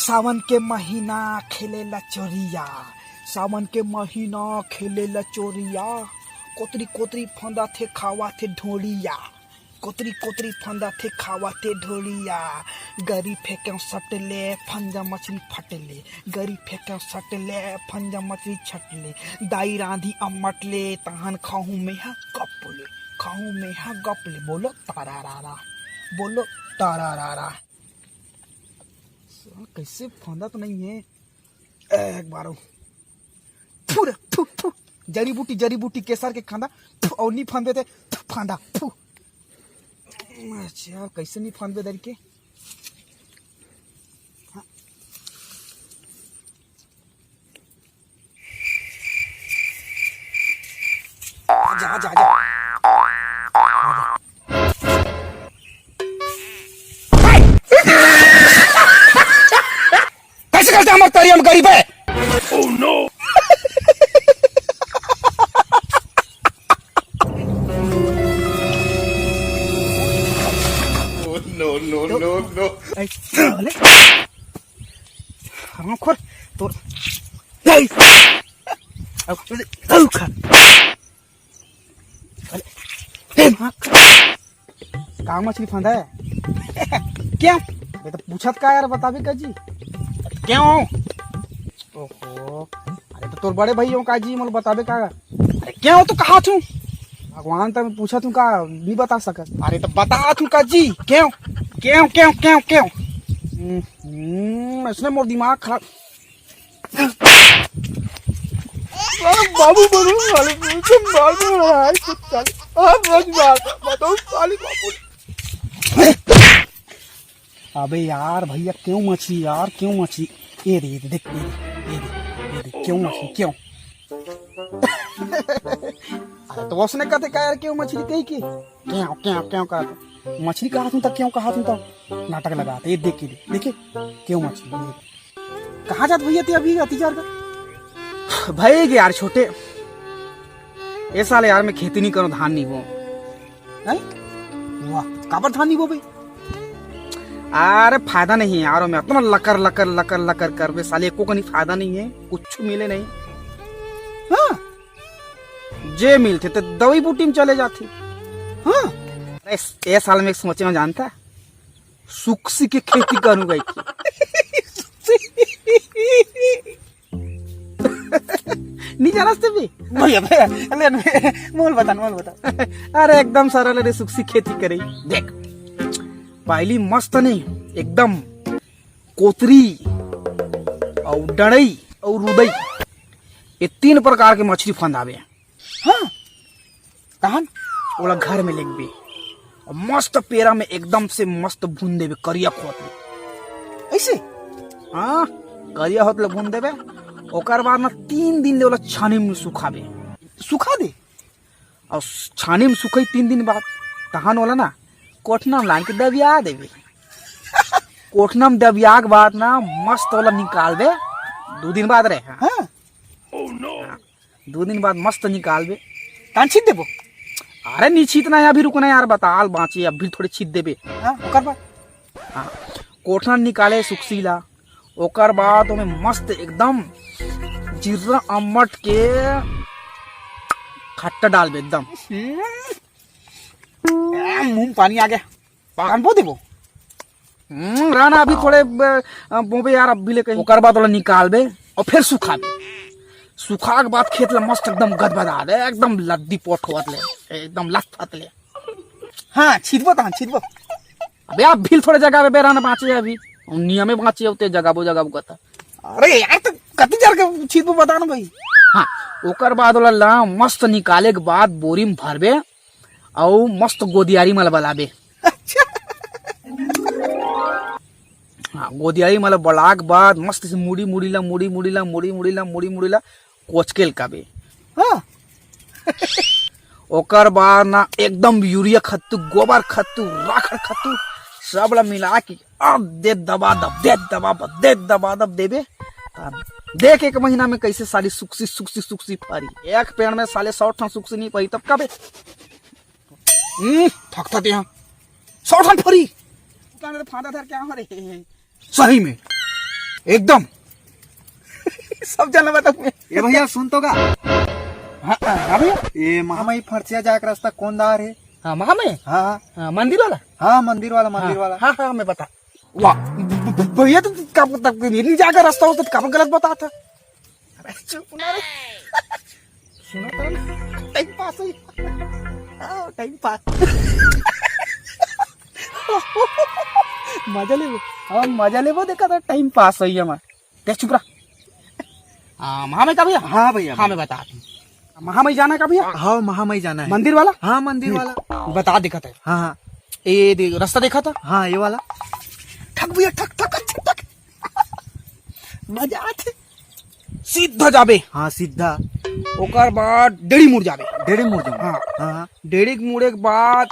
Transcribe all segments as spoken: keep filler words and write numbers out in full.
सावन के महीना खेले ला चोरिया, सावन के महीना खेले ला चोरिया, कोतरी कोतरी फंदा थे खावा थे ढोड़िया, कोतरी कोतरी फंदा थे खावा थे ढोड़िया। गरी फेंके सटले फंजा मछली फटले, गरी फेंके सटले फंजा मछली छटले। दाई रांधी अम्मटले तहन खाहूं में हा गपले, खाहूं में हा गपले। बोलो तारा रारा, बोलो तारा रारा। साला कैसे फांदा तो नहीं है। एक बार और। फु रे, फु, फु। जड़ी बूटी, जड़ी बूटी केसर के खांदा, फु, और नहीं फांदे थे, फु, फांदा, फु। अच्छा, कैसे नहीं फांदे दर के? हाँ। आजा, आजा, आजा। कैसे करते हम तरियम गरीब है? No, no, no, no. हरामखोर, तोर। नहीं। अब, अब खा। अरे, ए, माँ। का मछली फंदा है? क्यों? अरे तो पूछत का यार, बताबे का जी? क्यों? ओहो, अरे तो तोर बड़े भाई हो का जी, मोला बताबे का? अरे क्यों तो कहा तू? भगवान तो मैं पूछा तू का नहीं बता सकत। अरे तो बता तू का जी, क्यों? क्यों, क्यों, क्यों, क्यों? हम्म, हम्म, इसने मोर दिमाग खराब। बाबू, बाबू, मारो, मारो, मारो, मारो, मारो, मारो, मारो, मारो, मारो, मारो, मारो। अबे यार भैया, क्यों मछली यार, क्यों मछली? ये दे, ये दे, देख, ये दे, ये दे, ये दे, क्यों मछली, क्यों? अरे तो उसने कहते का यार, क्यों मछली कही कि? क्यों, क्यों, क्यों कहा था? मछली कहा तू था, क्यों कहा तू था? नाटक लगा था, ये देख के दे, देखिए, क्यों मछली? ये। कहाँ जात भैया ते अभी अतिजार का? भाई यार छोटे, ए साल यार मैं खेती नहीं करूँ, धान नहीं बोऊँ। हैं? वाह, काबर धान नहीं बोबे? अरे फायदा नहीं है यार, मैं इतना लकर, लकर, लकर, लकर करबे साले, एको कनी फायदा नहीं है, कुछ मिले नहीं। हाँ, जे मिलते तो दवाई बूटी में चले जाते। हाँ, अरे ए साल में एक सोचे में जानता, सुक्सी के खेती करूँ भाई की। नहीं जानस ते भी? भैया, भैया, ले न, मोल बता, मोल बता। अरे एकदम सरल रे, सुक्सी खेती करे। देख, पहली मस्त नहीं, एकदम कोतरी, और डड़ई, और रुदई, ये तीन प्रकार के मछली फंदाबे। हाँ, तहन ओला घर में लेगबे, और मस्त पेरा में एकदम से मस्त भून देबे, करिया होत ले। ऐसे? हाँ, करिया होत ले भून देबे। ओकर बाद ना तीन दिन ले ओला छानी में सुखाबे। सुखा दे? और छानी में सुखई तीन दिन बाद, तहन ओला ना कोठना में लान के दबिया देबे। कोठना में दबिया के बाद ना मस्त ओला निकाल दे, दू दिन बाद रहे। हाँ। हाँ। दू दिन बाद मस्त निकालबे। तहन छीत देबो? अरे नी छीतना है, अभी रुकना यार, बताल बाँचे, अभी थोड़े छीत देबे। हाँ, ओकर बाद? हाँ, कोठना निकाले सुक्सी ला, ओकर बाद ओमे मस्त एकदम जीरा अम्मट के खट्टा डालबे एकदम। हम्म। आ, मुंह में पानी आ गया। कान बो देबो? हम्म, रहना अभी थोड़े, अ, अ, बोबे यार, अभी ले कहीं। ओकर बाद ओला निकालबे और फिर सुखाबे। सुखा के बाद खेत ला मस्त एकदम गदबदा दे, एकदम लद्दी पोट होत ले, एकदम लथपथ ले। हाँ, छिदबो तहन, छिदबो। अबे आप भी थोड़े जगह पे रहना बाँचे अभी। नियमे बाँचे होते जगह बो, जगह बो कहता। अरे यार, तो कति जर के छिदबो बता ना भाई। हाँ, ओकर बाद ओला ला मस्त निकाले के बाद बोरी में भरबे, अउ मस्त गोदियारी मन ल बलाबे। अच्छा। हाँ, गोदियारी मन ल बला के बाद मस्त से मुड़ी मुड़ी ला, मुड़ी मुड़ी ला, मुड़ी मुड़ी ला, मुड़ी मुड़ी ला कोचके ल काबे। हाँ। ओकर बाद ना एकदम यूरिया खत्तू, गोबर खत्तू, राखड़ खत्तू, सब ला मिला के अब दे दबा दब, दे दबा दब, दे दबा दब देबे। तब देख एक महीना में कैसे सारी सुक्सी, सुक्सी, सुक्सी फरी। एक पेड़ में साले सौ ठन सुक्सी नहीं परी, तब कबे? हम्म, थकता ते यहाँ। सौ ठन फरी। कान रे फांदा धर के आ रे। सही में। एकदम। सब जाना बता मैं। ए भैया, सुन तो गा। हाँ, हाँ, हाँ भैया। ए महामई फरसिया जाए के रास्ता कौन दार हे? हाँ, महामई? हाँ, हाँ। हाँ, मंदिर वाला? हाँ, मंदिर वाला, मंदिर हाँ, वाला। हाँ, हाँ, मैं बता। वाह, ब-, ब-, ब-, भैया, तो का पता, नहीं जाएगा रास्ता हो तो का गलत बताता। अरे, चुप ना रे। सुनो तो ना, टाइम पास होई। हाँ, टाइम पास। मजा लेबो, हाँ, मजा लेबो, देखा था, टाइम पास होई हमार। देख, चुप रहा। हाँ, महामई का भैया? हाँ भैया। हाँ, मैं बता दूँ। महामई जाना का भैया? हाँ, महामई जाना है। मंदिर वाला? हाँ, मंदिर हम्म। वाला। बता, दिक्कत है। हाँ, हाँ। ये दे, रास्ता देखा था? हाँ, ये वाला। ठक भैया, ठक, ठक, अच्छा, ठक। मजा आथे। सीधा जाबे। हाँ, सीधा। ओकर बाद डेढ़ी मुड़ जाबे। डेढ़ी मुड़ जाबे। हाँ। हाँ, हाँ। डेढ़ी के मुड़े के बाद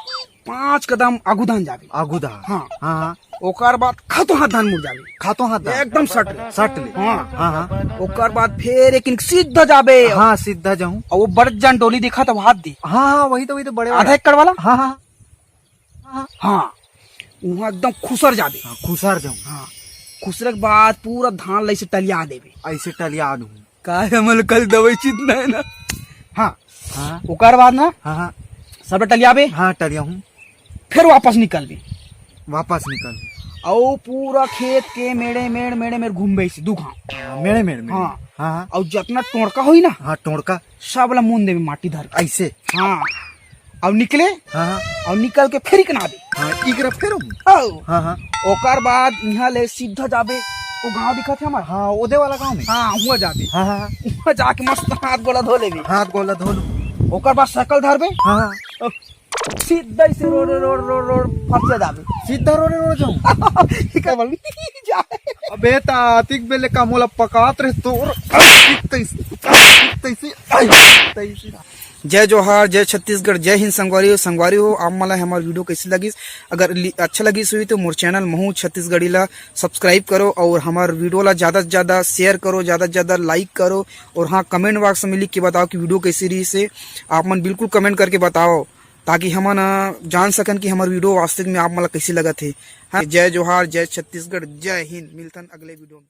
पाँच कदम आगू धान जाबे। आगू धान। हाँ। हाँ, हाँ। ओकर बाद खातो हाथ धान मुड़ जाबे। खातो हाथ धान। एकदम सट ले। सट ले। हाँ। हाँ, हाँ। ओकर बाद फिर एक इनके सीधा जाबे। हाँ, सीधा जाऊँ। और वो बड़ जान डोली देखा था, वो हाथ दी। हाँ, हाँ, वही तो, वही तो बड़े आधा वाला। एकड़ वाला? हाँ, हाँ। हाँ। हाँ, वहाँ एकदम खुसर जाबे। हाँ, खुसर जाऊँ। हाँ, खुसरे के बाद पूरा धान ला ऐसे टलिया देबे। ऐसे टलिया दूँ। का है, हमन कल दवाई छीतना है ना। हाँ। हाँ। ओकर बाद ना हाँ, हाँ। सब टलियाबे। हाँ, टलिया हूँ। फिर वापस निकलबे। वापस निकल। और पूरा खेत के मेड़े मेड़, मेड़े मेड़ घूमबे ऐसे दू घाव। हाँ, मेड़े मेड़, मेड़े। हाँ। हाँ, हाँ। और जितना टोड़का होई ना, हाँ, टोड़का। सब ला मुन देबे माटी धर के। ऐसे? हाँ। अब निकले, हाँ, हाँ। अब निकल के फेर इकना दे। हाँ, इकरा फेर हम। आओ। हाँ, हाँ। ओकर बाद इहाँ ले सीधा जाबे, वो गांव दिखत है हमार। हाँ, ओदे वाला गांव में। हाँ, हुआ जाबे। हाँ, हाँ, हाँ। हुआ जाके मस्त हाथ गोला धो लेबे। हाथ गोला धो लूं। ओकर बाद साइकिल धरबे। हाँ, हाँ। अब सीधा इसे रोड, रोड, रोड, रोड फंस जाबे। सीधा रोड, रोड जाऊं। इका बोल, जा। अबे ता आतिक बेले का मोला पकात रहे तोर। तैसे, तैसे, तैसे। जय जोहार, जय छत्तीसगढ़, जय हिंद संगवारी हो। संगवारी हो, आप मन ला हमर video कैसे लगिस? अगर लि-, अच्छा लगिस हुई तो मोर channel महू छत्तीसगढ़ी ला subscribe करो और हमर video ला ज्यादा से ज्यादा share करो, ज्यादा से ज्यादा like करो और हाँ, comment box में लिख के बताओ कि video कैसी रहिस हे। आप मन बिल्कुल comment करके बताओ ताकि हमन, अ, जान सकन कि हमर video वास्तविक में आप मन ला कैसे लगत हे। हाँ, जय जोहार, जय छत्तीसगढ़, जय हिंद। मिलथन अगले video में।